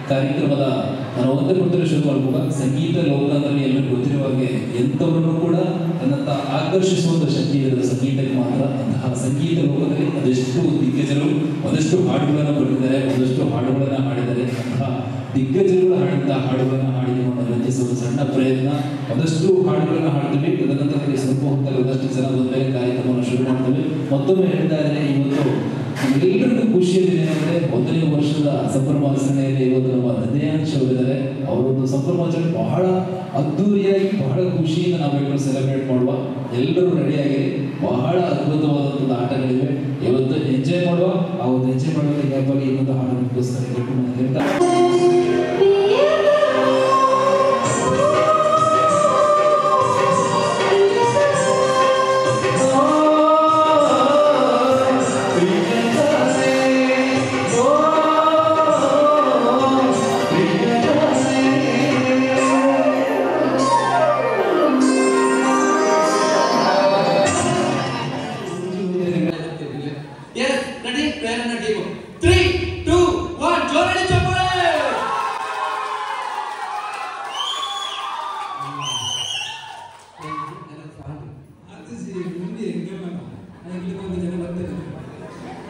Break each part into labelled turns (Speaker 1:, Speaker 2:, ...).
Speaker 1: ಕಾರ್ಯಕ್ರಮದ ನಾನು ಒಂದೇ ಪುಸ್ತಕ ಶುರು ಮಾಡುವಾಗ ಸಂಗೀತ ಲೋಕದಲ್ಲಿ ಎಲ್ಲರಿಗೂ ಗೊತ್ತಿರುವ ಹಾಗೆ ಎಂಥವರನ್ನು ಕೂಡ ತನ್ನತ್ತ ಆಕರ್ಷಿಸುವಂಥ ಶಕ್ತಿ ಇರೋದು ಸಂಗೀತಕ್ಕೆ ಮಾತ್ರ. ಅಂತಹ ಸಂಗೀತ ಲೋಕದಲ್ಲಿ ಅದೆಷ್ಟು ದಿಗ್ಗಜರು ಒಂದಷ್ಟು ಹಾಡುಗಳನ್ನು ಬರೆದಿದ್ದಾರೆ, ಒಂದಷ್ಟು ಹಾಡುಗಳನ್ನು ಹಾಡಿದ್ದಾರೆ. ಅಂತಹ ದಿಗ್ಗಜರುಗಳು ಹಾಡಿದಂತಹ ಹಾಡುಗಳನ್ನು ಹಾಡಿ ಮನರಂಜಿಸುವ ಸಣ್ಣ ಪ್ರಯತ್ನ. ಒಂದಷ್ಟು ಹಾಡುಗಳನ್ನು ಹಾಡ್ತೀವಿ, ತದನಂತರದಲ್ಲಿ ಸ್ವಲ್ಪ ಹೊತ್ತಲ್ಲಿ ಒಂದಷ್ಟು ಜನ ಬಂದ ಮೇಲೆ ಕಾರ್ಯಕ್ರಮವನ್ನು ಶುರು ಮಾಡ್ತೀವಿ. ಮತ್ತೊಮ್ಮೆ ಹೇಳ್ತಾ ಇದ್ದಾರೆ, ಇವತ್ತು ನಮಗೆಲ್ಲರಿಗೂ ಖುಷಿಯ ದಿನ ಏನಂದ್ರೆ 1ನೇ ವರ್ಷದ ಸಂಭ್ರಮಾಚರಣೆಯಲ್ಲಿ ಇವತ್ತು ನಮ್ಮ ಹೃದಯಾಂಶ್ ಅವರಿದ್ದಾರೆ. ಅವರೊಂದು ಸಂಭ್ರಮಾಚರಣೆ ಬಹಳ ಅದ್ದೂರಿಯಾಗಿ ಬಹಳ ಖುಷಿಯಿಂದ ನಾವೆಲ್ಲರೂ ಸೆಲೆಬ್ರೇಟ್ ಮಾಡುವ. ಎಲ್ಲರೂ ರೆಡಿಯಾಗಿರಿ, ಬಹಳ ಅದ್ಭುತವಾದಂಥ ಆಟಗಳಿವೆ. ಇವತ್ತು ಎಂಜಾಯ್ ಮಾಡುವ. ಆ ಒಂದು ಎಂಜಾಯ್ ಮಾಡುವ ಗ್ಯಾಪಲ್ಲಿ ಇನ್ನೊಂದು ಹಾಡನ್ನು ಹೇಳ್ತಾ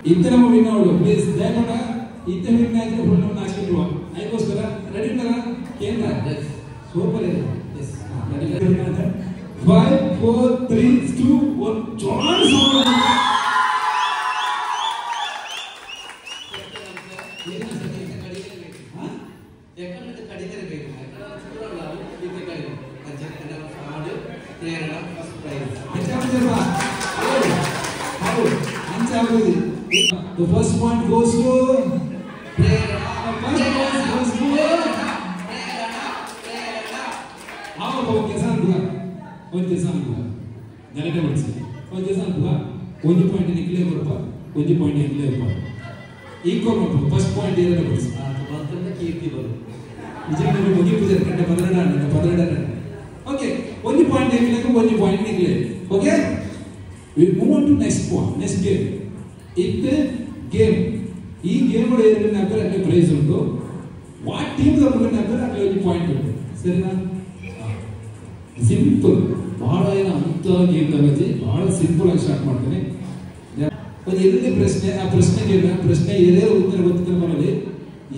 Speaker 2: ಇತ್ತೆ ನಮ್ಮ ವಿನ್ ಅವಳು ಪ್ಲೀಸ್ ದಯಕೊಂಡ ಇತ್ತೆ ವಿನ್ ಆಯ್ತು ಫುಲ್ ನಮ್ಮ ನಾಚಿಕೆ ಅದಕ್ಕೋಸ್ಕರ ರೆಡಿ ಉಂಟಲ್ಲ ಕೇಂದ್ರ ಸೂಪರ್ ಇದೆ. ಎಸ್ 5 4 3 2 1 ಜೋರ್ sound. The first point goes to Prerana. First point goes to Prerana. Prerana. How about Kesan Buha? One Kesan Buha. Galata words. One Kesan Buha. One point nikle varpa. One point nikle varpa. Equal varpa. First point here words. Ah, to baathanna keerti varu. Nijamma mogi pujar kanda padrada anna padrada. Okay. One point nikle one point nikle. Okay. We move on to next point. Next game. ಇತ್ತೆ game ಈ game ಏನೇನಾಗ್ತಾರೆ ಅಲ್ಲಿ price ಉಂಟು. What team ತಗೊಂಡಾಗ್ತಾರೆ ಅಲ್ಲಿ ಒಂದು point ಉಂಟು. ಸರಿನಾ? Simple, ಬಹಳ ಏನೋ ಅಂತ ಗೇಮ್ ತಗೋತಿ, ಬಹಳ ಸಿಂಪಲ್ ಆಗಿ ಸ್ಟಾರ್ಟ್ ಮಾಡ್ತೇನೆ. ಒಂದು ಎಲ್ಲಿ ಪ್ರಶ್ನೆ, ಆ ಪ್ರಶ್ನೆಗೆ ಪ್ರಶ್ನೆ ಏನೇ ಉತ್ತರ ಗೊತ್ತಿದ್ರೆ ಮನೇಲಿ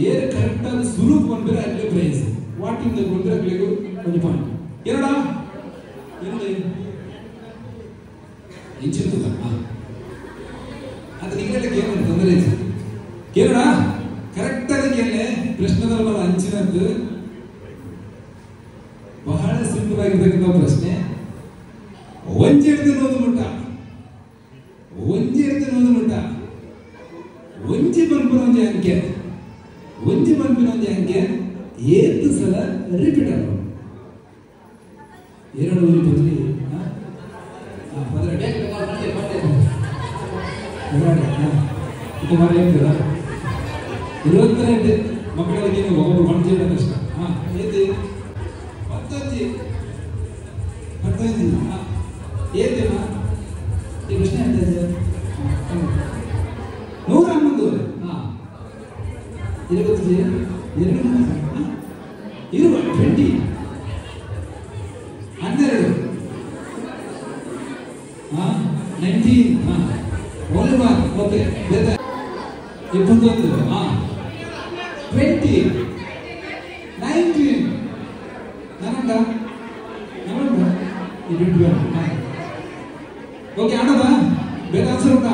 Speaker 2: ಏರು ಕರೆಕ್ಟ್ ಆಗಿ ಸುರುಕ್ ಬಂದ್ರೆ ಅಲ್ಲಿ ಪ್ರೈಸ್. What team ತಗೊಂಡ್ರೆ ಅಲ್ಲಿ ಒಂದು ಪಾಯಿಂಟ್. ಎರಡ ಇಂಚಿರ್ತದ ಅದು ನಿಗಲ ಗೇಮ್ ಅಂತ ತೊಂದರೆ ಐತಿ. ಕೇಳೋಣ ಕರೆಕ್ಟ್ ಆಗಿ ಕೇಳಲೆ ಪ್ರಶ್ನೆದ ಹಂಚಿನದ್ದು ಬಹಳ ಸಿಂಪಲ್ ಆಗಿರ್ತಕ್ಕಂಥ ಪ್ರಶ್ನೆ. ಒಂಜೆಡ್ದು ನೂದು ಮುಟ್ಟ, ಒಂಜೆಡ್ದು ನೂದು ಮುಟ್ಟ, ಒಂಜಿ ಪನ್ಪಿನ ಒಂಜಿ ಅಂಕೆ, ಒಂಜಿ ಪನ್ಪಿನ ಒಂಜಿ ಅಂಕೆ ಏತ್ ಸಲ ರಿಪೀಟ್ ಆಗ ಎರಡು ಊರಿ ಬದಲಿ ಇರುವತ್ತೆರಡು ಮಕ್ಕಳಿಗೆ ಒಬ್ಬೊಬ್ರು ಹೊಂಟಿಲ್ಲ ಕಷ್ಟ. ಹಾಂ ಏತಿ ಪತ್ತಂಜಿ ಪತ್ತಂಜಿ ಹಾಂ ಏತೇನಾ ಈ ಪ್ರಶ್ನೆ ಅಂತ 111. ಹಾಂ ಇರುವತ್ತಜಿ ಎರಡು ಇರುವ 20 12 ಹಾಂ 19 ಹಾಂ ಓನ್ಲಿ ಒನ್. ಓಕೆ 21 ಹಾಂ 20 19 ನಾನುಂಟಾ ನಾನುಂಟಾ ಈ 21 ಹಾಂ ಓಕೆ ಆಡೋದಾ ಬೇರೆ ಆನ್ಸರ್ ಉಂಟಾ?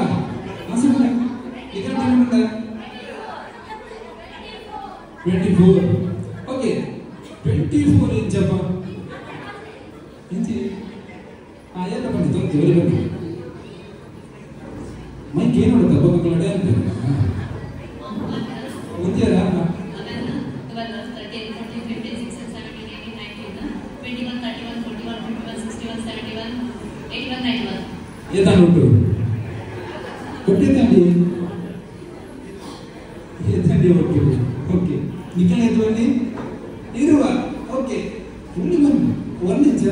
Speaker 2: ಆನ್ಸರ್ ಉಂಟಾ? ಇದರ ಟೈಮ್ ಉಂಟಾ? 24. ಓಕೆ 24 ಇಂಚಪ್ಪ ಇಂಚಿ ಹಾಂ ಎಲ್ಲ ಬಂದು ತೊಂದರೆ ಬರಬೇಕು. ಮೈಕ್ ಏನು ನೋಡುತ್ತಾ ಒಬ್ಬೊಬ್ಬ ಅಂತ ಒಂದ್ಯಾರ
Speaker 3: 12, 13, 14, 15, 16, 17, 18, 19, 21, 31, 41, 51, 61, 71, 81, 91.
Speaker 2: ಏತಾನು ಉಂಟು ಕೊಟ್ಟಿದ್ದಾಂಡಿ ಏತಾಂಡಿ ಒಟ್ಟು. ಓಕೆ ನಿಖಲ್ ಎದ್ದು ಬನ್ನಿ ಇರುವ. ಓಕೆ ಉಂಡು ಬನ್ನಿ 1 ಇಂಚ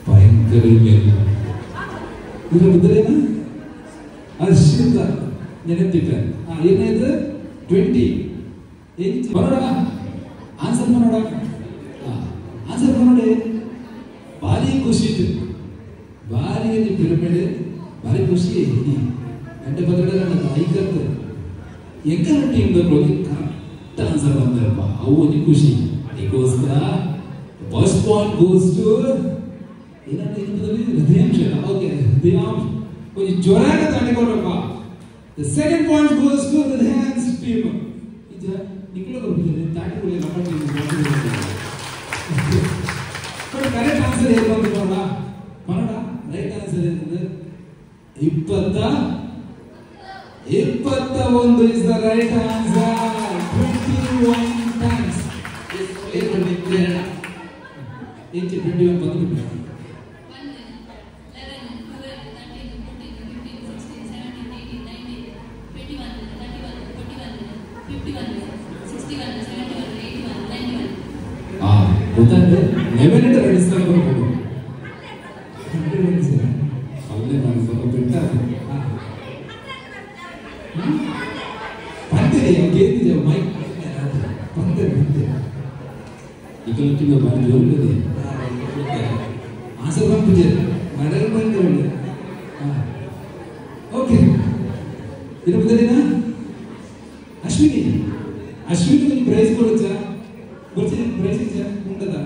Speaker 2: ಭಯಂಕರ ಕರಿಮೇಲೆ ಇದ್ರ ಬದಲೇನ ಹರ್ಷಿತ ನೆನಪಿಟ್ಟ ಏನಾಯ್ತು 20 ಎಂಚ ಬರೋಡ ಆನ್ಸರ್ ಮಾಡೋಡ ಆನ್ಸರ್ ಮಾಡೋಡೆ ಭಾರಿ ಖುಷಿ ಇತ್ತು ಭಾರಿ ಪಿರಮಿಡ್ ಭಾರಿ ಖುಷಿ ಗಂಟೆ ಪತ್ರ ನನ್ನ ಐಕತ್ತು ಎಂಕಲ್ ಟೀಮ್ ಹೋಗಿ ಕರೆಕ್ಟ್ ಆನ್ಸರ್ ಬಂದಾರಪ್ಪ ಅವು ಒಂದು ಖುಷಿ ಅದಕ್ಕೋಸ್ಕರ ಫಸ್ಟ್ ಪಾಯಿಂಟ್ ಗೋಸ್ ಟು ಏನಂತ ಹೃದಯಾಂಶ ಓಕೆ ಹೃದಯಾಂಶ కొంచెం జ్వరాగా తండుకోరಪ್ಪ. The second point goes to the hands team. ಇದು ನಿಕ್ಕಲ ಕೊಡ್ಬಿಟ್ಟಿದೆ ತಾಟಿ ಕೊಡಿ ನಮ್ಮ ಟೀಮ್ ಬಟ್ ಕರೆಕ್ಟ್ ಆನ್ಸರ್ ಏನು ಬಂತು ನೋಡ ಕನ್ನಡ ರೈಟ್ ಆನ್ಸರ್ ಏನಂದ್ರೆ 21 is the right answer. 21 times. ಎಂಚೆ 21 ಬಂದ್ಬಿಟ್ಟು
Speaker 3: 1, 11, 12, 13, 14, 15, 16, 17, 18, 19, 21, 31, 41, 51, 61, 71, 81, 91.
Speaker 2: ಗೊತ್ತಾಯ್ತು 11 ಇಂದ ರೆಡಿಸ್ತಾ ಬರ್ಬೋದು ಅಲ್ಲೇ ನಾನು ಸ್ವಲ್ಪ ಬೆಟ್ಟ ಬಂದಿದೆ ಕೇಳಿದೆ ಮೈಕ್ ಬಂದೆ ಬಂದೆ ಈಗ ಬಾರಿ ಜೋರಿದೆ ಆನ್ಸರ್ ಬಂದ್ಬಿಟ್ಟೆ ಮನೆಗೆ ಬಂದೆ ಓಕೆ ಇದು ಬಂದಿದ್ದೀನಾ ಅಶ್ವಿನಿ ಅಶ್ವಿನಿ కొంచెం ప్రైజ్ ಕೊಡచ్చಾ ಗೊತ್ತಿ ಪ್ರೈಸ್ ಇచ్చಾ ఉంటదా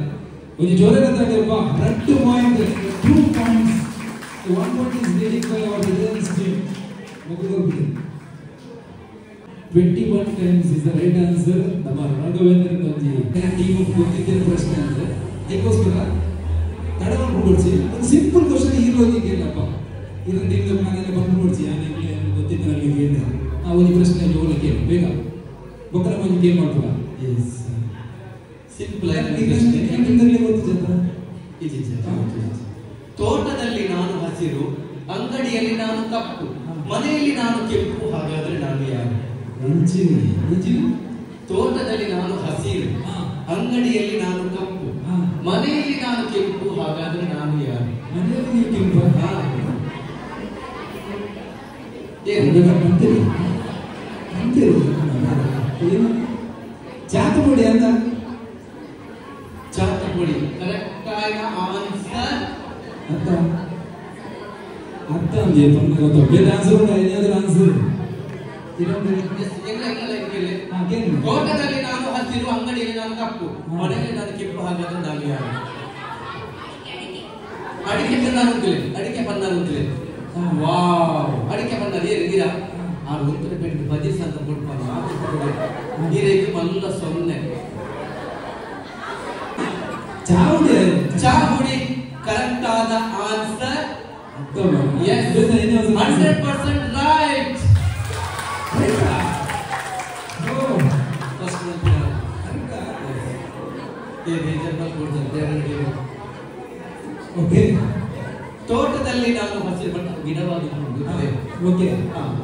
Speaker 2: కొంచెం జోరుగా తాగప్ప 2 point 2 points 1 point is leading by our Reliance team ಮುಗಿದು 21 times is the right answer. ನಮ್ಮ ರಾಘವೇಂದ್ರ ಒಂಜಿ ಟೀಮ್ ಗೊತ್ತಿದ್ದ ಪ್ರಶ್ನೆ ಅಂದ್ರೆ ಅದಕ್ಕೋಸ್ಕರ ತಡ ಮಾಡ್ಕೊಡ್ಸಿ ಒಂದು ಸಿಂಪಲ್ ಕ್ವಶನ್ ಈ ಕೇಳಪ್ಪ ಇದನ್ನ ಟೀಮ್ ನಾನೆಲ್ಲ ಬಂದ್ಬಿಡ್ಸಿ ಆಮೇಲೆ ಗೊತ್ತಿದ್ದ ನನಗೆ ಕೇಳಿದೆ ಆ ಒಂದು ಪ್ರಶ್ನೆ ಜೋಲ ಕೇಳಿ ಬೇಗ ಬೊಕ್ಕನ ಒಂದು ಗೇಮ್ ಮಾಡ್ಬೋದ
Speaker 1: ಎಸ್ ಸಿಂಪಲ್ ಆಗಿ ಪ್ರಶ್ನೆ
Speaker 2: ಗೊತ್ತಿದ್ದ
Speaker 4: ತೋಟದಲ್ಲಿ ನಾನು ಹಸಿರು, ಅಂಗಡಿಯಲ್ಲಿ ನಾನು ಕಪ್ಪು, ಮನೆಯಲ್ಲಿ ನಾನು ಕೆಂಪು, ಹಾಗಾದ್ರೆ ನಾನು ಯಾರು? ತೋಟದಲ್ಲಿ ನಾನು ಹಸಿರು, ಅಂಗಡಿಯಲ್ಲಿ ನಾನು ಕಪ್ಪು, ಮನೆಯಲ್ಲಿ ನಾನು ಕೆಂಪು, ಹಾಗಾದ್ರೆ ನಾನು ಯಾರು?
Speaker 2: ಮನೆಯಲ್ಲಿ ಕೆಂಪು ಚಾತ ಪುಡಿ ಅಂತ
Speaker 4: ಚಾತ ಪುಡಿ ಕರೆಕ್ಟ್ ಆದ ಆನ್ಸರ್
Speaker 2: ಅಂತ ಅರ್ಥ ಅಂದೆ ಗೊತ್ತ ಬೇರೆ ಆನ್ಸರ್ ಉಂಟಾ ಏನಾದ್ರೂ ಆನ್ಸರ್
Speaker 4: ತೋಟದಲ್ಲಿ ನಾನು ಹಸಿರು, ಅಂಗಡಿಯಲ್ಲಿ ನಾನು ಕಪ್ಪು, ಮನೆಯಲ್ಲಿ ನಾನು ಕೆಂಪು, ಹಾಗಾದ್ರೆ ನಾನು ಯಾರು? ಅಡಿಕೆ ಪನ್ನಾರು ಅಡಿಕೆ ಪನ್ನಾರು ವಾವ್ ಅಡಿಕೆ ಪನ್ನಾರು ಏರು ನೀರ ಆ ಒಂತರ ಪೆಟ್ಟು ಬದಿಸ್ ಅಂತ ಕೊಡ್ಪಾನು ನೀರಿಗೆ ಮಲ್ಲ ಸೊನ್ನೆ
Speaker 2: ಚಾವುಡಿ
Speaker 4: ಚಾವುಡಿ ಕರೆಕ್ಟ್ ಆದ ಆನ್ಸರ್ 100% ರೈಟ್.
Speaker 2: ಓಕೆ
Speaker 4: ತೋಟದಲ್ಲಿ ನಾನು ಹಸಿರು ಬಣ್ಣ ಗಿಡವಾಗಿ
Speaker 2: ಓಕೆ,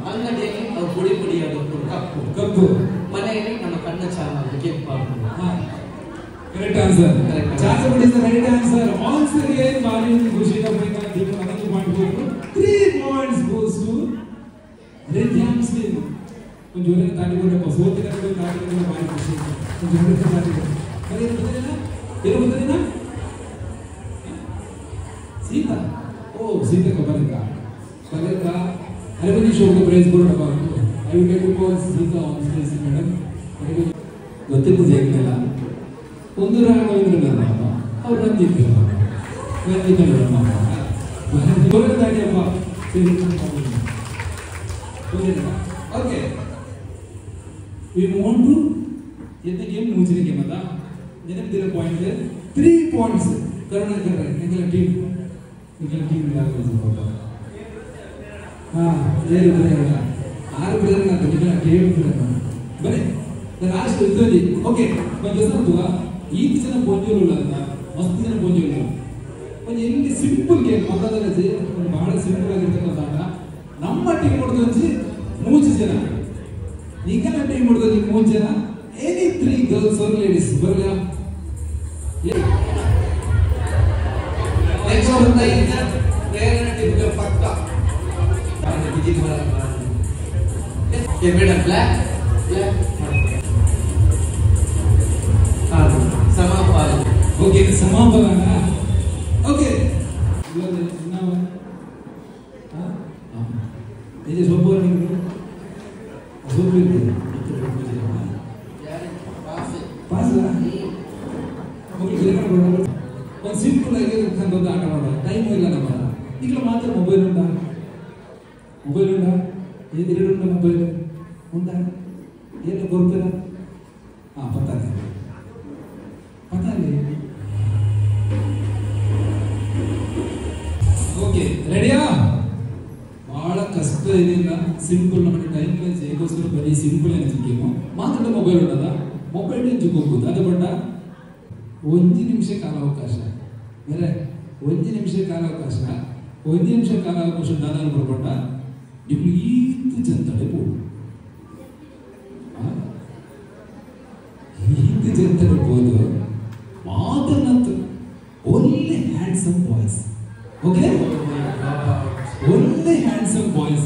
Speaker 4: ಅಂಗಡಿಯಲ್ಲಿ ಅವು ಪುಡಿ ಪುಡಿಯಾದ ಕಪ್ಪು
Speaker 2: ಕಪ್ಪು,
Speaker 4: ಮನೆಯಲ್ಲಿ ನಮ್ಮ ಕಣ್ಣ ಚಾಮ ಕೆಂಪಾಗ್ತದೆ.
Speaker 2: Correct answer. ಚಾಸಪುಡಿ is the right answer. Once again ಭಾರಿ ಒಂದು ಖುಷಿ ನಮ್ಮ ಟೀಮ್ 11 ಪಾಯಿಂಟ್ ಹೋದ್ರು. 3 ಪಾಯಿಂಟ್ಸ್ ಗೋಸ್ ಟು ರೆಡ್ಯಾಮ್ಸ್ ಟೀಮ್. ಒಂದು ಜೋರಿನ ತಾಟಿ ಕೊಡಪ್ಪ, ಸೋತಿನ ತಾಟಿ ಕೊಡ ಭಾರಿ ಖುಷಿ. ಒಂದು ಜೋರಿನ ತಾಟಿ ಕೊಡು. ಏನು ಬಂದಿಲ್ಲ ಏನು ಬಂದಿಲ್ಲ ಸೀತಾ ಓ ಸೀತಾ ಕಬಲಿಕ ಕಬಲಿಕ ಅರವಿಂದ್ ಶೋಗೆ ಪ್ರೈಸ್ ಕೊಡಪ್ಪ. I will like to call Seetha on stage madam. ಗೊತ್ತಿದ್ದು ಜೈಕಲ್ಲ ಒಂದು ರಾಘವೇಂದ್ರ ಮಾಮ ಅವ್ರು ರಂಜಿತ್ ರಂಜಿತ್ ಮಾಮ ತಾಟಿಯಪ್ಪ. ಓಕೆ we want to ಎಂತ ಗೇಮ್ ಮುಂಚಿನ ಗೇಮ್ ಅಲ್ಲ ನೆನಪಿದಿರ ಪಾಯಿಂಟ್ 3 ಪಾಯಿಂಟ್ಸ್ ಕರುಣಾಕರ್ ಎಂಗಲ ಟೀಮ್ ಎಂಗಲ ಟೀಮ್ ಪಾಪ ಹಾಂ ಏಳು ಪ್ಲೇಯರ್ 6 ಪ್ಲೇಯರ್ ನಾನು ಟೀಮ್ ಬರೀ ಲಾಸ್ಟ್ ಇದ್ದೋಜಿ. ಓಕೆ ಒಂದು ಹೆಸರು ಈತ ಜನ ಪೊಂಜೋಲು ಅಂತ ಮಸ್ತ್ ಜನ ಪೊಂಜೋಲು ಒಂದು ಎಲ್ಲಿ ಸಿಂಪಲ್ ಗೇಮ್ ಮೊದಲಲ್ಲಿ ಒಂದು ಬಹಳ ಸಿಂಪಲ್ ಆಗಿರ್ತಕ್ಕಂಥ ಆಟ. ನಮ್ಮ ಟೀಮ್ ಹೊಡೆದೊಂಜಿ 3 ಜನ, ನಿಖಲ ಟೀಮ್ ಹೊಡೆದೊಂಜಿ 3 ಜನ, ಎನಿ 3 ಗರ್ಲ್ಸ್ ಆರ್ ಲೇಡೀಸ್ ಬರಲಿಲ್ಲ.
Speaker 4: ನೆಕ್ಸ್ಟ್ ಪ್ರೇರಣೆ ಟೀಮ್ಗೆ ಪಕ್ಕ. ಮೇಡಮ್ ಬ್ಲ್ಯಾಕ್ ಬ್ಲ್ಯಾಕ್ ಸಮಾಪಾಲ.
Speaker 2: ಓಕೆ ಸಮಾಪನ. ಓಕೆ ಸೋಪು ಸೋಪು ಪಾಸ್ ಒಂದು ಸಿಂಪಲ್ ಆಗಿ ಒಂದು ಆಟ ಮಾಡೋಣ. ಟೈಮು ಇಲ್ಲ ನಮ್ಮ ಈಗಲೂ ಮಾತ್ರ ಮೊಬೈಲ್ ಉಂಟಾ? ಮೊಬೈಲ್ ಉಂಟಾ? ಏನು ಎರಡು ಉಂಟಾ ಮೊಬೈಲ್ ಉಂಟಾ? ಏನು ಗೊತ್ತಿಲ್ಲ. ಹಾಂ ಪತ್ತಾನೆ ಪತ್ತಾನೆ. ಓಕೆ ರೆಡಿಯಾ? ಭಾಳ ಕಷ್ಟ ಏನಿಲ್ಲ, ಸಿಂಪಲ್. ನಮ್ಮ ಟೈಮ್ ಏಕೋಸ್ಕರ ಬರೀ ಸಿಂಪಲ್ ಏನಿದೆ ಗೇಮು ಮಾತ್ರ. ಮೊಬೈಲ್ ಉಂಟದ ಮೊಬೈಲ್ ಹೋಗ್ಬೋದು ಅದು ಬಣ್ಣ. ಒಂದು ನಿಮಿಷ ಕಾಲಾವಕಾಶ ಬೇರೆ, ಒಂದು ನಿಮಿಷ ಕಾಲಾವಕಾಶ, ಒಂದು ನಿಮಿಷ ಕಾಲಾವಕಾಶ ದಾದಾನು ಬರ್ಬಂಡ ನಿಮ್ಗೆ ಈತು ಜಂತಡೆ ಬೋಡು, ಈತು ಜಂತಡೆ ಬೋದು ಮಾತನ್ನಂತು only handsome boys. Okay only handsome boys.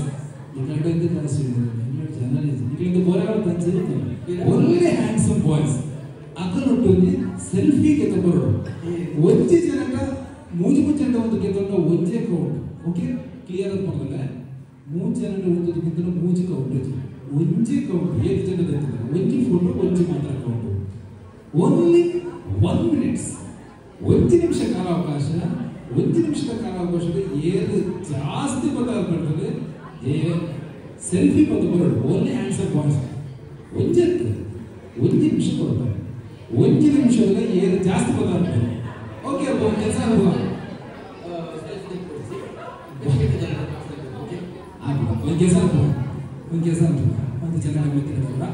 Speaker 2: Only handsome boys ಅಕಲೊಟ್ಟೊಂಜಿ selfie ಕೆತ್ತಬರೋಡು ಒಂಜಿ ಜನಕ ಮೂಜಿ ಮುಚ್ಚಂಡ ಒಂದು ಕೆತ್ತೊಂಡ ಒಂಜೇ ಕೌಂಟ್. ಓಕೆ ಕ್ಲಿಯರ್ ಅಂತ ಪಡೆದಲ್ಲ. ಮೂರು ಜನ ಒಂದು ಕಿಂತ ಮೂಜಿ ಕೌಂಟ್, ಒಂಜಿ ಕೌಂಟ್ ಏಳು ಜನದ ಒಂಜಿ ಫೋಟೋ ಒಂಜಿ ಮಾತ್ರ ಕೌಂಟ್. ಓನ್ಲಿ 1 ಮಿನಿಟ್ಸ್, ಒಂದು ನಿಮಿಷ ಕಾಲಾವಕಾಶ. ಒಂದು ನಿಮಿಷದ ಕಾಲಾವಕಾಶದಲ್ಲಿ ಏನು ಜಾಸ್ತಿ ಬರ್ತದೆ ಏ ಸೆಲ್ಫಿ ಬಂದು ಬರೋಡು. ಓನ್ಲಿ ಹ್ಯಾಂಡ್ಸಮ್ ಬಾಯ್ಸ್ ಒಂಜೆ ಒಂದು ನಿಮಿಷ ಕೊಡ್ತಾರೆ. ಒಂದು ನಿಮಿಷದಲ್ಲಿ ಏನು ಜಾಸ್ತಿ ಬದಲಾಗ್ತದೆ. ಓಕೆ ಒಂದು ಕೆಲಸ ಒಂದು ಕೆಲಸ ಒಂದು ಕೆಲಸ ಒಂದು ಚೆನ್ನಾಗಿ ಗೊತ್ತಿರಲ್ಲ.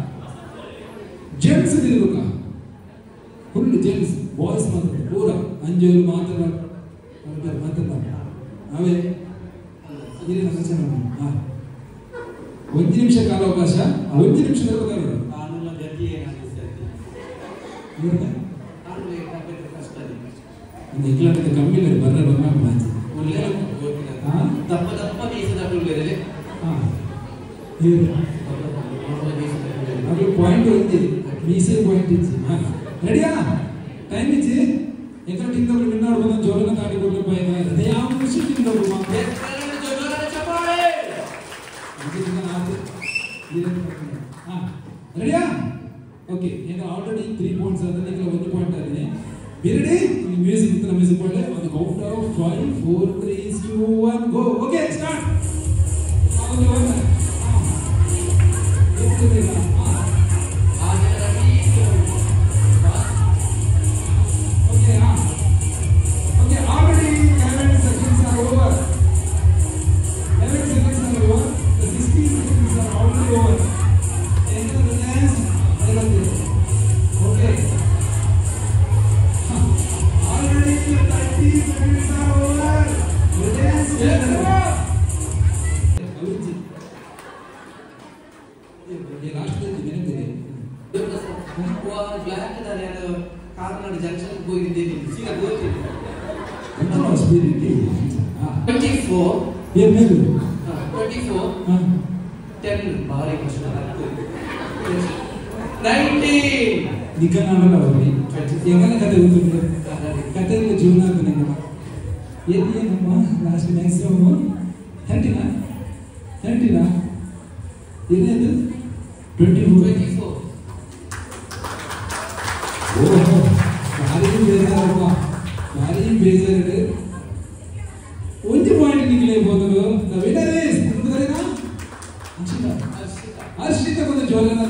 Speaker 2: ಜೆಂಟ್ಸ್ ತಿರುಗುಕ ಫುಲ್ ಜೆಂಟ್ಸ್ ಬಾಯ್ಸ್ ಮಾತ್ರ ಪೂರ ಅಂಜೋರು ಮಾತ್ರ ಮಾತ್ರ ನಾವೇ ಹಾಂ ಒಂದು ನಿಮಿಷ ಕಾಲಾವಕಾಶ, ಒಂದು ನಿಮಿಷದಲ್ಲಿ ಗೊತ್ತಾಗೋದು. ಕಮ್ಮಿ ಬರ್ರ
Speaker 4: ದಪ್ಪ ದಪ್ಪ
Speaker 2: ಅದು ಪಾಯಿಂಟ್ ಒಂಜಿ ಮೀಸೆ ಪಾಯಿಂಟ್ ಇಚ್ಚಿ. ರೆಡಿಯಾ? ಟೈಮ್ ಇಚ್ಚಿ. ಎక్కడ ಟೀಮ್ದವರು ವಿನ್ ಆಡ್ಬೋದು ಜೋರನ್ನ ತಾಟಿ ಕೊಡ್ಲಿಪ್ಪ. ಯಾವ ಖುಷಿ ಟೀಮ್ದವರು ಮಾತ್ರ ರೆಡಿಯಾ? ಓಕೆ ಈಗ ಆಲ್ರೆಡಿ 3 ಪಾಯಿಂಟ್ಸ್ ಆದ್ರೆ ಈಗ 1 ಪಾಯಿಂಟ್ ಆಗಿದೆ. ಬಿರಡಿ ಮ್ಯೂಸಿಕ್ ಇತ್ತು, ಮ್ಯೂಸಿಕ್ ಪಾಯಿಂಟ್ ಒಂದು count of 5 4 3 2 1 go. Okay start. Okay okay already 11 seconds are over. 11 seconds are over. The 16 seconds are already over. Enter the last. Okay. Already 30 seconds are over. Yes.
Speaker 4: Karnataka junction ಹೋಗಿದ್ದೇನೆ ಸೀದಾ ಹೋಗ್ತೀನಿ.
Speaker 2: 24
Speaker 4: 24 10 ಭಾರಿ ಕಷ್ಟ. 19
Speaker 2: ನಿಖನಾಡಲ್ಲ ಅವ್ರಿ ಹೆಂಗನ ಕತೆ ಗೊತ್ತಿದೆ. ಕತೆಯಲ್ಲಿ ಜೀವನ ಅಂತ ನಂಗೆ ಏನಮ್ಮ ಲಾಸ್ಟ್ ಮ್ಯಾಕ್ಸಿಮಮ್ 30ನಾ 30ನಾ ಏನಾಯ್ತು 24. ಓಹೋ ಭಾರಿ ಬೇಜಾರಪ್ಪ, ಭಾರಿ ಬೇಜಾರಿದೆ. ಒಂದು ಪಾಯಿಂಟ್ ನಿಖಲೇ ಹೋದರು. The winner is Harshita. Harshita ಒಂದು ಜೋರನ್ನ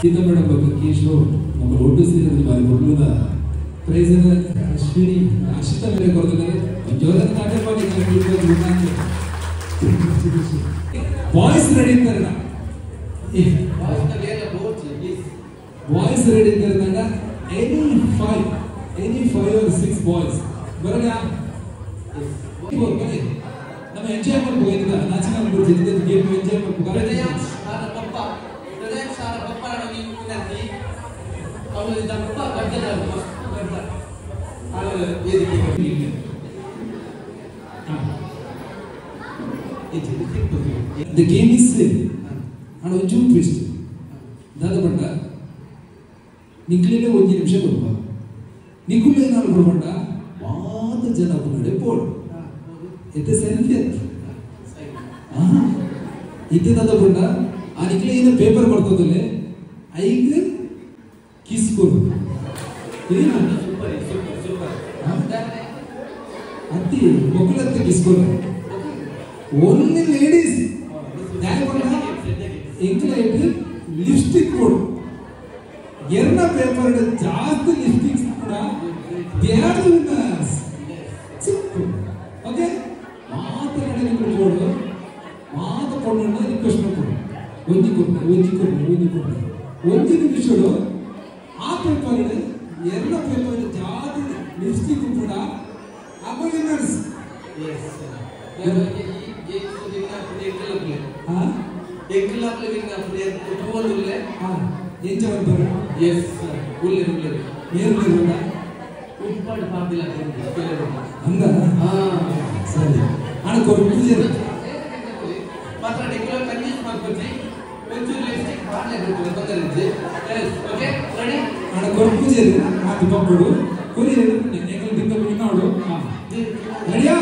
Speaker 2: ಸೀತಾ ಮೇಡಮ್ ಬಗ್ಗೆ ಕೇಶವ್ ನಮ್ಮ ಒಟ್ಟು ಸೇರಿದ್ರೆ ಬಾರಿ ಕೊಡ್ಲದ ಪ್ರೈಸ್ ಅಶ್ವಿನಿ ಹರ್ಷಿತಾ ಮೇಲೆ ಕೊಡ್ತಿದ್ದಾರೆ. ಜೋರನ್ನ ಬಾಯ್ಸ್ ರೆಡಿ ಇದ್ದಾರೆ, ಬಾಯ್ಸ್ ರೆಡಿ ಇದ್ದಾರೆ. ಎನಿ 5 ಆರ್ 6 ಬಾಯ್ಸ್ ಬರೋಣ ಬನ್ನಿ. ನಮ್ಮ ಎಂಜಾಯ್ ಮಾಡ್ಬೇಕು ಏನಿಲ್ಲ ನಾಚಿನ ಮಾಡ್ಬಿಡ್ತೀವಿ ಗೇಮ್ ಎಂಜಾಯ್ ಮಾಡ್ಬೇಕು.
Speaker 4: ಅವಳು ದಪ್ಪ ಗಡ್ಡ ಮಸ್ತ್ ಗಡ್ಡ.
Speaker 2: The game is same. And ಒಂಚೂರು ಟ್ವಿಸ್ಟ್. ದಾದ ಪಂಡ ನಿಕ್ಲೇನೆ ಒಂಜಿ ನಿಮಿಷ ಕೊರ್ಪ. ನಿಕುಲೆ ಏನಾದ್ರು ಕೊಡ್ಪಂಡ ಮಾತ ಜನ ನಡೆ ಪೋಡು. ಎತ್ತೆ ಸೆಲ್ಫಿ ಅತ್ತ. ಇತ್ತೆ ದಾದ ಪಂಡ ಆ ನಿಕ್ಲೆ ಏನು ಪೇಪರ್ ಕೊಡ್ತದಲ್ಲೇ ಐಗ್ ಕಿಸ್ ಕೊರು.
Speaker 4: Super super super.
Speaker 2: ಅತ್ತಿ ಮೊಕಲತ್ತೆ ಕಿಸ್ ಕೊರು. Only ladies. ಎಂಕ್ಲೈಟ್ ಲಿಪ್ಸ್ಟಿಕ್ ಕೊಡು. ಎರ್ನ ಪೇಪರ್ ಜಾಸ್ತಿ ಲಿಪ್ಸ್ಟಿಕ್ಸ್ ಕೂಡ they are the winners. Simple. Okay? ಮಾತ ಕಡೆ ನಿಕ್ಲು ಕೊಡು. ಮಾತ ಪೊಣ್ಣನ್ನ ರಿಕ್ವೆಸ್ಟ್ ಕೊಡು. ಒಂಜಿ ಕೊಡು ಒಂಜಿ ಕೊಡು ಒಂಜಿ ಕೊಡು ಒಂಜಿ ನಿಮಿಷಡು ಆ ಪೇಪರ್ ಎರ್ನ ಪೇಪರ್ ಜಾಸ್ತಿ ಲಿಪ್ಸ್ಟಿಕ್ ಕೂಡ ಅಪ್ಪ ವಿನ್ನರ್ಸ್. ಸರಿ ಅಣ್ಣ ಕೊರು ಪೂಜೆ ಅಣ್ಣ ಕೊರು ಪೂಜೆ ಮಾತು ಪಪ್ಪಡು ಕೊರಿ ಎಂಗಲ್ ಬಿಂದ ನೋಡು. ರೆಡಿಯಾ?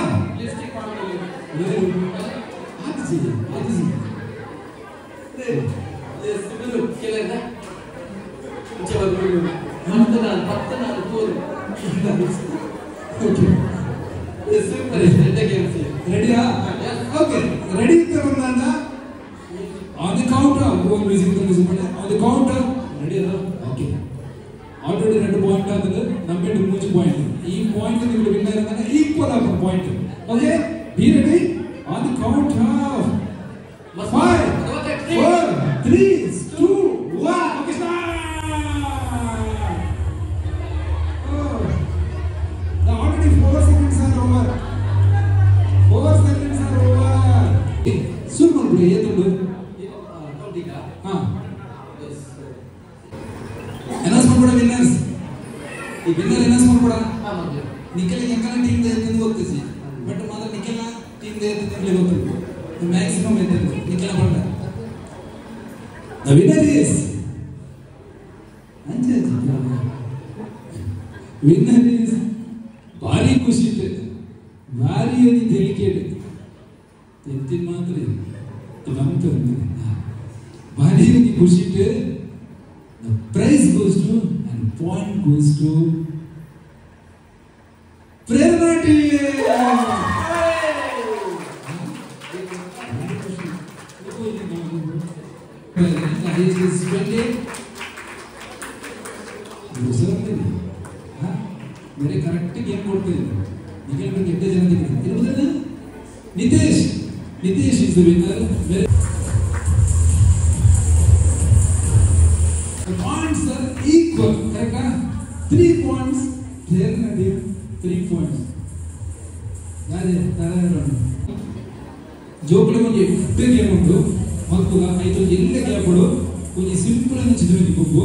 Speaker 2: ರೆಡಿಯಾ? ಓಕೆ, ರೆಡಿ ಅಂತ ಬಂದಾಗ on the counter music music on the counter ready ಅಲ್ಲ? ಓಕೆ, ಆಲ್ರೆಡಿ 2 ಪಾಯಿಂಟ್ ಆಗಿದೆ, ನಮ್ಗೆ 3 ಪಾಯಿಂಟ್. ಈ ಪಾಯಿಂಟ್ ನಿಮಗೆ ವಿನ್ನರ್ ಅಂದ್ರೆ ಈಕ್ವಲ್ ಆಗ point. Okay, be ready on the count of 5 4 3 2 1. Okay, start. The already 4 seconds are over. 4 seconds are over. ಶುರು ಮಾಡ್ಬಿಡಿ. ಏತುಂಡು? ಹಾ, ಅನೌನ್ಸ್ ಮಾಡ್ಬಿಡ ವಿನ್ನರ್ಸ್. ಈ ವಿನ್ನರ್ ಅನೌನ್ಸ್ ಮಾಡ್ಬಿಡ. ನಿಖಲ್ ಎಂಕಲ ಟೀಮ್ ಎತ್ತಂದು ಗೊತ್ತಿಸಿ, ಬಟ್ ಮಾತ್ರ ನಿಖಲ್ನ ಟೀಮ್ ಎತ್ತಂದು ಗೊತ್ತಿಲ್ಲ. ಮ್ಯಾಕ್ಸಿಮಮ್ ಎತ್ತಂದು ನಿಖಲ್ನ ಬಂಡ. The winner is ಅಂಚೆ ವಿನ್ನರ್ is ಭಾರಿ ಖುಷಿ ಇತ್ತು, ಭಾರಿ ಒಂದು ಡೆಲಿಕೇಟ್ ಎತ್ತಿನ ಮಾತ್ರ ಬಂತು ಭಾರಿ ಒಂದು ಖುಷಿ ಇತ್ತು. The prize goes to and point goes to Prerana team. ಬೇರೆ ಕರೆಕ್ಟ್ ಗೇಮ್ ಕೊಡ್ತಾ ಇದ್ದಾರೆ. ನಿಖಿಲ್ ಎಡ್ಡೆ ಜನ ಇರ್ಬೋದಲ್ಲ. Nitesh, Nitesh is the winner. The points are equal, correct? 3 points, Prerana team, 3 points. ಜೋಕುಲೆ ಒಂಜಿ ಎಡ್ಡೆ ಗೇಮ್ ಉಂಟು ಮಕ್ಕಳ ಐದು ಎಲ್ಲ ಗ್ಯಾಪ್ ಒಂಜಿ ಸಿಂಪಲ್ ಅನ್ನು ಚಿತ್ರ ಗೊಬ್ಬು.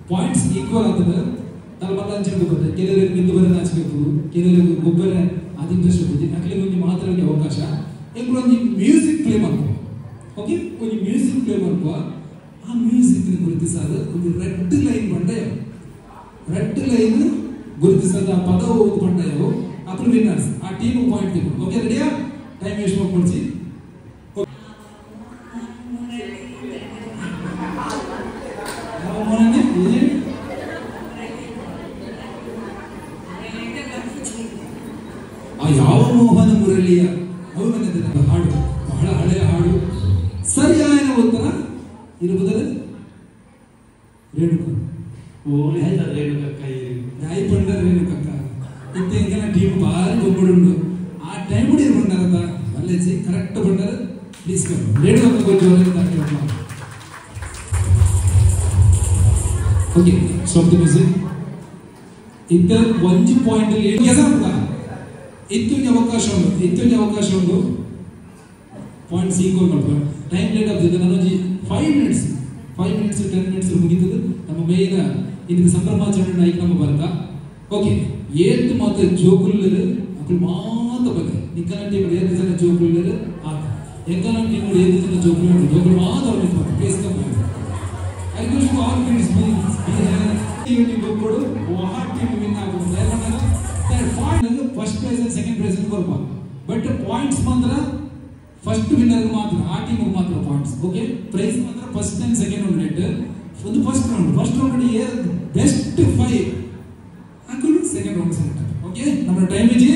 Speaker 2: ಪಾಯಿಂಟ್ಸ್ ಈಕ್ವಲ್ ಆಗ್ತದೆ. ತಲೆ ಮಲ್ಲ ಹಂಚಿಟ್ಟು ಬರ್ತದೆ. ಕೆಲವರಿಗೆ ಮಿಂದು ಬರೋದು ಹಂಚಬೇಕು, ಕೆಲವರಿಗೆ ಗೊಬ್ಬರ ಅದು ಇಂಟ್ರೆಸ್ಟ್ ಇರ್ತದೆ. ಅಕ್ಲಿಗೆ ಒಂಜಿ ಮಾತ್ರ ಒಂಜಿ ಅವಕಾಶ. ಎಂಕುಲು ಒಂಜಿ ಮ್ಯೂಸಿಕ್ ಪ್ಲೇ ಮಾಡ್ಕೊ. ಓಕೆ, ಒಂಜಿ ಮ್ಯೂಸಿಕ್ ಪ್ಲೇ ಮಾಡ್ಕೊ. ಆ ಮ್ಯೂಸಿಕ್ ಗುರುತಿಸಾದ ಒಂದು ರೆಡ್ ಲೈನ್ ಬಂಡ, ರೆಡ್ ಲೈನ್ ಗುರುತಿಸಾದ ಆ ಪದ ಓದು ಬಂಡ ಅಕ್ಲು ವಿನ್ನರ್ಸ್. ಆ ಟೀಮ್ ಪಾಯಿಂಟ್ ತಿಕ್ಕು. ಓಕೆ, ರೆಡಿಯಾ? ಟೈಮ್ ವೇಸ್ಟ್ ಮಾಡ್ಕೊಳ್ಸಿ. ಆ ಯಾವ ಮೋಹನ ಮುರಳಿಯ ಹಾಡು ಬಹಳ ಹಳೆಯ ಹಾಡು. ಸರಿಯಾದ ಉತ್ತರ ಇರುವುದಲ್ಲ ರೇಣುಕ. ನಾಯಿ ಪಂಡ ರೇಣುಕಕ್ಕ ಇತ್ತೆ ಎಂಕನ ಟೀಮ್ ಭಾರಿ ಗೊಬ್ಬಡುಂಡು. ಆ time ಇರ್ಬಂಡಾರತ್ತ ಅಲ್ಲೇಜಿ correct Bhandara. Please come ರೇಣುಕಕ್ಕ కొంచెం. Okay, stop the music. ಇತ್ತ ಒಂಜಿ ಪಾಯಿಂಟ್ ಇತ್ತೊಂಜಿ ಅವಕಾಶ ಉಂಟು, ಇತ್ತೊಂಜಿ ಅವಕಾಶ ಉಂಟು. ಪಾಯಿಂಟ್ಸ್ ಈಕ್ವಲ್ ಮಾಡ್ಕೊಂಡು ಟೈಮ್ ಲೇಟ್ ಆಗ್ತದೆ. ನಾನೊಂಜಿ 5 ಮಿನಿಟ್ಸ್ 5 ಮಿನಿಟ್ಸ್ 10 ಮಿನಿಟ್ಸ್ ಮುಗೀತದೆ. ನಮ್ಮ ಮೇಯ್ನ ಇಂದಿನ ಸಂಭ್ರಮಾಚರಣೆ ಐಕ್ ನಮ್ಮ ಬರ್ತಾ. ಓಕೆ, ಏತ್ ಮಾತ ಜೋಕುಲ್ಲೆರ್ ಅಕುಲು ಮಾತ ಬಲೆ ನಿಕ್ಕನ ಟೀಮ್ ಏತ್ ಜನ ಜೋಕುಲ್ಲೆರ್ ಆತ ಎಂಕನ ಟೀಮ್ ಏತ್ ಜನ ಜೋಕುಲ್ಲೆರ್ ಜೋಕುಲು ಮಾತ ಅವ್ರು ಮಾತ place come I wish all kids be be ಗೊಪ್ಪಡು ವಾಹ ಟೀಮ್ ವಿನ್ ಆಗುದು ದಯಮಾಡಿ point first prize and second prize ಕೊರಪ but points ಮಾತ್ರ ಫಸ್ಟ್ ವಿನ್ನರ್ ಮಾತ್ರ ಆ ಟೀಮ್ ಮಾತ್ರ points okay prize ಮಾತ್ರ first and second round ಒಂದು ಫಸ್ಟ್ ರೌಂಡ್ ಏರ್ ಬೆಸ್ಟ್ 5 ಹಾಕಲು second round select okay ನಮ್ಮ ಟೈಮ್ ಇಜಿ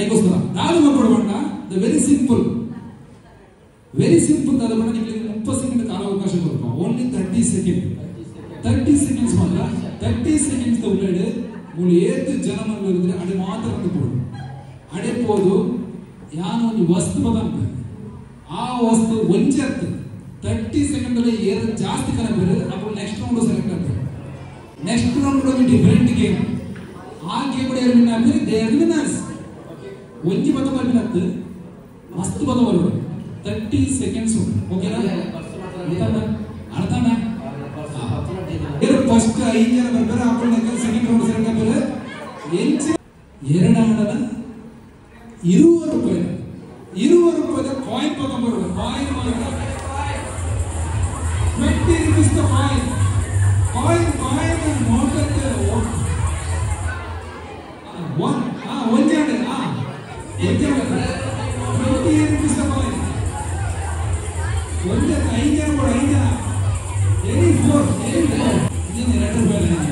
Speaker 2: ಐಕೋಸ್ಕರ ದಾದ ಕೊಡಬಣ್ಣ the very simple ದಾದ ಬಣ್ಣ ನಿಮಗೆ 30 ಸೆಕೆಂಡ್ ಕಾಲಾವಕಾಶ ಕೊರಪ ಓನ್ಲಿ 30 ಸೆಕೆಂಡ್ 30 ಸೆಕೆಂಡ್ಸ್ ಮಾತ್ರ 30 ಸೆಕೆಂಡ್ಸ್ the ಉಳ್ಳೇಡು ಮೂಲು ಏತ್ ಜನ ಮಲ್ಲು ಅಡೆ ಮಾತ್ರ ಕೊಡು ಅಡೆ ಪೋದು ಯಾನು ಒಂದು ವಸ್ತು ಬದಂತ ಆ ವಸ್ತು ಒಂಜೆ ಆಗ್ತದೆ 30 ಸೆಕೆಂಡ್ ಅಲ್ಲಿ ಏರ್ ಜಾಸ್ತಿ ಕನಬೇರು ಅప్పుడు next round select ಆಗ್ತದೆ ನೆಕ್ಸ್ಟ್ ರೌಂಡ್ ಒಂದು ಡಿಫರೆಂಟ್ ಗೇಮ್ ಆ ಗೇಮ್ ಏರ್ ವಿನ್ ಆಗ್ತದೆ they are winners ಒಂಜಿ ಬತ್ತ ವಿನ್ ಆಗ್ತದೆ ಮಸ್ತ್ ಬತ್ತ ಬರೋದು 30 ಸೆಕೆಂಡ್ಸ್ ಓಕೆನಾ ಅರ್ಥನಾ ಫಸ್ಟ್ 5 ಜನ ಬರ್ತಾರೆ ಅప్పుడు second round select ಆಗ್ತಾರೆ ಎಂಚ ಎರಡಾಣದ 20 ರೂಪಾಯಿ 20 ರೂಪಾಯಿ ಕಾಯಿನ್ ತಗೊಂಡ್ಬರೋದು ಕಾಯಿನ್ ಮಾತ್ರ 20 rupees coin coin coin note one ಒಂಜೆ ಒಂಜೆ 20 rupees ಕಾಯಿನ್ ಒಂಜೆ 5 ಜನ ಕೊಡು 5 ಜನ ಎನಿ 4 ಎನಿ 4 ಇದೇನು 2 ರೂಪಾಯಿ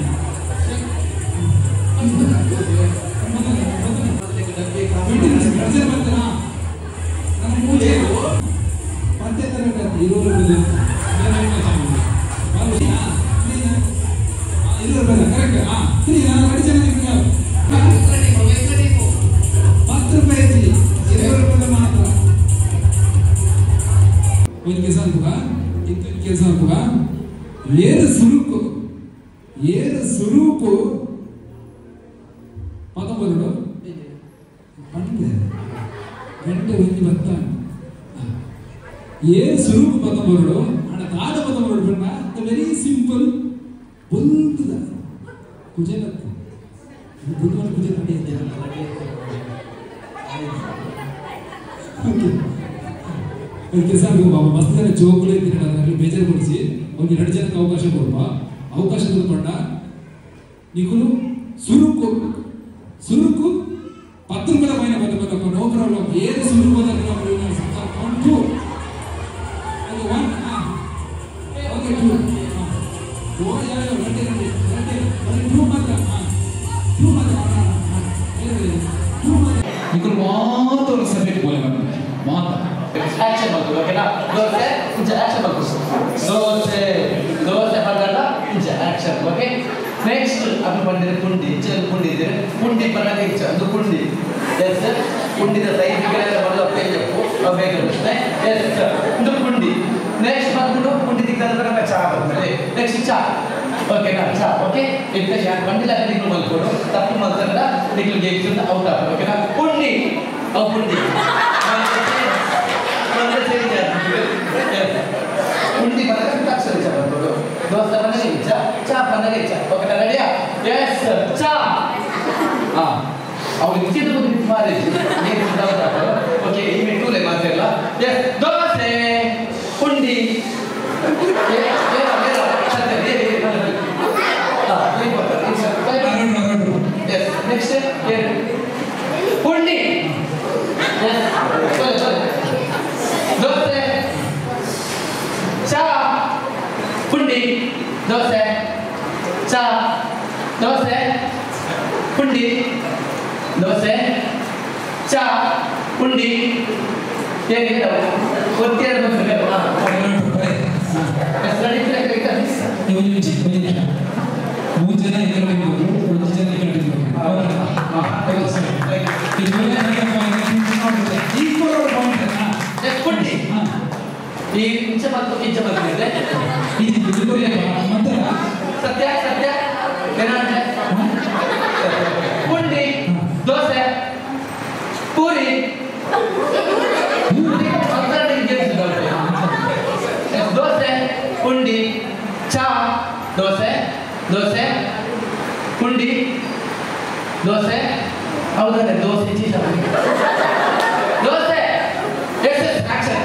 Speaker 2: ಏರು ಸುರುಕು ಪತ್ತೊಂಬತ್ತು ಪಂಡೆ ಗಂಟೆ ಒಂಜಿ ಬತ್ತ ಏರು ಸುರುಕು ಪತ್ತೊಂಬತ್ತು ಅಣ್ಣ ದಾದ ಪತ್ತೊಂಬತ್ತು ಬಣ್ಣ the very simple ಬುಲ್ತದ ಕುಜೇಲತ್ತು ಬುಲ್ವನ ಕುಜೆ ನಡೆಯುತ್ತೆ ಓಕೆ ಕೆಲಸ ಬಾಬಾ ಮಸ್ತ್ ಜನ ಜೋಕುಲು ಇದ್ದೀನಿ ಅದರಲ್ಲಿ ಬೇಜಾರು ಕೊಡಿಸಿ ಒಂದು 2 ಜನಕ್ಕೆ ಅವಕಾಶ ಕೊಡುವ ಅವಕಾಶ ತಗೊಂಡ ನಿಕುಲು ಸುರುಕು ಸುರುಕು 10 ರೂಪಾಯಿ ಪೈನ ಬತ್ತ ನೋ ಪ್ರಾಬ್ಲಮ್ ಏನು ಸುರುಕು 1 2 ಓಕೆ 1 ಓಕೆ 2 ಓ ಯಾ ಯಾ ರೆಡಿ ರೆಡಿ ರೆಡಿ 2 ಮಾತ್ರ 2 ಮಾತ್ರ 2 ಮಾತ್ರ ನಿಕುಲು ಮಾತ್ರ ಸೆಪರೇಟ್ ಬೋಲೆ ಮಾತ್ರ
Speaker 4: ಆಕ್ಷನ್ ಮಾಡ್ಬೋದು ಓಕೆನಾ ದೋಸೆ ಇಂಚ ಆಕ್ಷನ್ ಮಾಡ್ಬೋದು ದೋಸೆ ದೋಸೆ ಬಂದಾಗ ಇಂಚ action okay next ಅದು ಬಂದಿದೆ ಪುಂಡಿ ಇಂಚ ಪುಂಡಿ ಇದೆ ಪುಂಡಿ ಬಂದಾಗ ಇಂಚ ಅದು ಪುಂಡಿ ಎಸ್ ಪುಂಡಿದ ಸೈಜ್ ಮೊದಲು ಬೇಗ ಎಸ್ ಇದು ಪುಂಡಿ ನೆಕ್ಸ್ಟ್ ಬಂದ್ಬಿಟ್ಟು ಪುಂಡಿ ತಿಕ್ಕಂದ್ರೆ ಚಹಾ ಬರ್ತದೆ ನೆಕ್ಸ್ಟ್ ಚಾ ಓಕೆನಾ ಚಾ ಓಕೆ ಇಂತ ಬಂಡಿಲ ನಿಕ್ಲು ಮಲ್ಕೊಡು ತಪ್ಪು ಮಲ್ತಂದ್ರೆ ನಿಕ್ಲು ಗೇಮ್ಸ್ ಔಟ್ ಆಗ್ತದೆ ಓಕೆನಾ ಪುಂಡಿ ಅವು ಪುಂಡಿ ಪುಂಡಿ ಬಂದಾಗ ತಕ್ಷಣ ಚಾ ಬರ್ಬೋದು ದೋಸೆ ಬಂದಾಗ ಇಚ್ಚ ಚಾ ಬಂದಾಗ ಇಚ್ಚ ಓಕೆನಾ ರೆಡಿಯಾ ಎಸ್ ಚಾ ಹಾಂ ಅವ್ರಿಗೆ ಇಚ್ಚಿದ್ದು ಮಾಡಿ ಓಕೆ ಈ ಮೆಟ್ಟೂಲೆ ಮಾತಿಲ್ಲ ಎಸ್ ದೋಸೆ ಪುಂಡಿ ಎಸ್ ನೆಕ್ಸ್ಟ್ ಪುಂಡಿ ಎಸ್ ದೋಸೆ ಚಾ ಪುಂಡಿ ದೋಸೆ ಚಾ ದೋಸೆ ಪುಂಡಿ ದೋಸೆ ಚಾ ಪುಂಡಿ ಏನಿದೆ ಒತ್ತಿ
Speaker 2: ಮೂರು ಜನ ಈ ಕಡೆ ಒಂದು ಜನ ಈ ಕಡೆ
Speaker 4: ಪುಂಡಿ ಈ ಇಂಚ ಮತ್ತು ಇಂಚ ಬಂದಿದೆ ಸತ್ಯ ಸತ್ಯ ಪುಂಡಿ ದೋಸೆ ಪೂರಿ ದೋಸೆ ಪುಂಡಿ ಚಾ ದೋಸೆ ದೋಸೆ ಪುಂಡಿ ದೋಸೆ ಹೌದಾ dosa cheese dosa yes yes action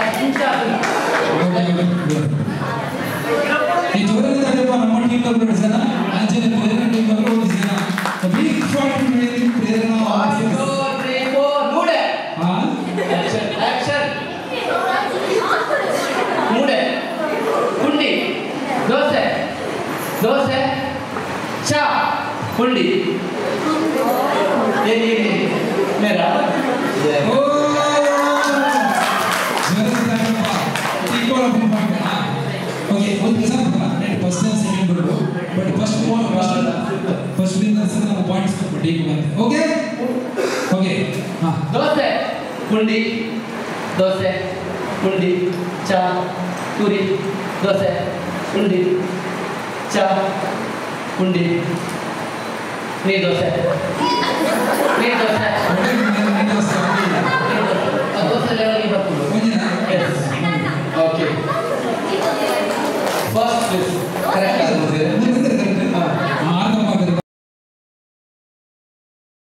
Speaker 4: action
Speaker 2: ಈ ಜೋರಲ್ಲಿ ತಡೆಯಪ್ಪ ನಮ್ಮ ಟೀಮ್ ದವರು ಜನ ಆಂಜನೇಯ ಪ್ರೇರಣಾ ಟೀಮ್ ದವರು ಒಂದು ಜನ ಬಿಗ್ ಫಾಟ್ ಪ್ರೇರಣಾ.
Speaker 4: 1 2 3 4 ಮೂಡೆ.
Speaker 2: ಹಾ
Speaker 4: ಆಕ್ಷನ್ ಆಕ್ಷನ್ ಮೂಡೆ ಪುಂಡಿ ದೋಸೆ ದೋಸೆ ಚಾ ಪುಂಡಿ ಏನು ಏನು ಮೇರಾ.
Speaker 2: ಓ ಜೋರಲ್ಲಿ ತಡೆಯಪ್ಪ ಈಕ್ವಲ್ ಪಾಯಿಂಟ್. ಓಕೆ ಒಂದು ಕೆಲಸ ಮಾಡೋಣ, ಫಸ್ಟ್ ಅಂಡ್ ಸೆಕೆಂಡ್ ಬರೋದು, ಬಟ್ ಫಸ್ಟ್ ಫಸ್ಟ್ ವಿನ್ನರ್ಸ್ ನಮ್ಮ ಪಾಯಿಂಟ್ಸ್ ಟೀಮ್ ಬಂತೆ. ಓಕೆ ಓಕೆ ಹಾ
Speaker 4: ದೋಸೆ ಪುಂಡಿ ದೋಸೆ ಪುಂಡಿ ಚಾ ಪೂರಿ ದೋಸೆ ಪುಂಡಿ ಚಾ ಪುಂಡಿ ನೀರು ದೋಸೆ.